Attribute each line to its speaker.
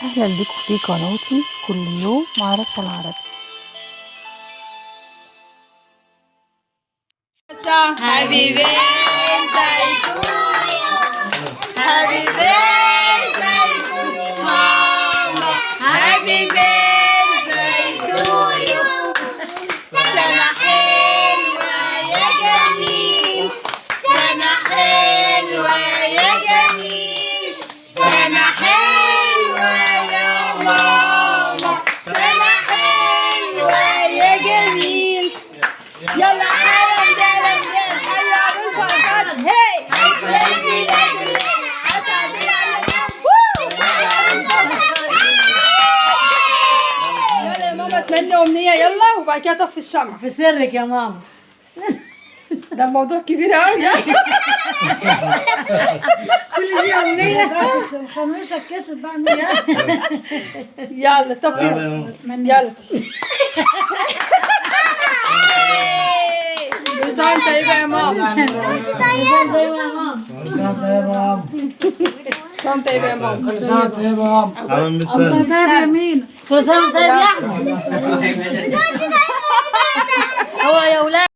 Speaker 1: أهلا بكم في قناتي كل يوم مع رشا العربي.
Speaker 2: Happy birthday to you. Happy birthday to ماما. Happy birthday to you. سنة حلوة يا جميل. سنة حلوة يا جميل. سنة حلوة يا ماما. سنة حلوة يا جميل. يلا حالا دالا دالا حلوة عروسة فرحان. هي عيد ميلاد أسعد العالم. يلا يا ماما اتمنى أمنية، يلا وبعد كده طفي الشمع.
Speaker 3: في سرك يا ماما.
Speaker 2: ده الموضوع كبير قوي.
Speaker 3: كل دي أمنية.
Speaker 4: الخميسة كسب بقى.
Speaker 2: يلا طفي، يلا. كل سنة وانت طيبة يا ماما.
Speaker 3: كل سنة طيبة يا ماما.
Speaker 5: كل سنة طيبة يا ماما.
Speaker 2: كل سنة وانت طيبة يا ماما.
Speaker 5: كل سنة طيبة يا ماما.
Speaker 6: عامل بالسنة.
Speaker 4: طيب يا مين.
Speaker 3: كل سنة وانت طيب يا أحمد. هو يا ولاد.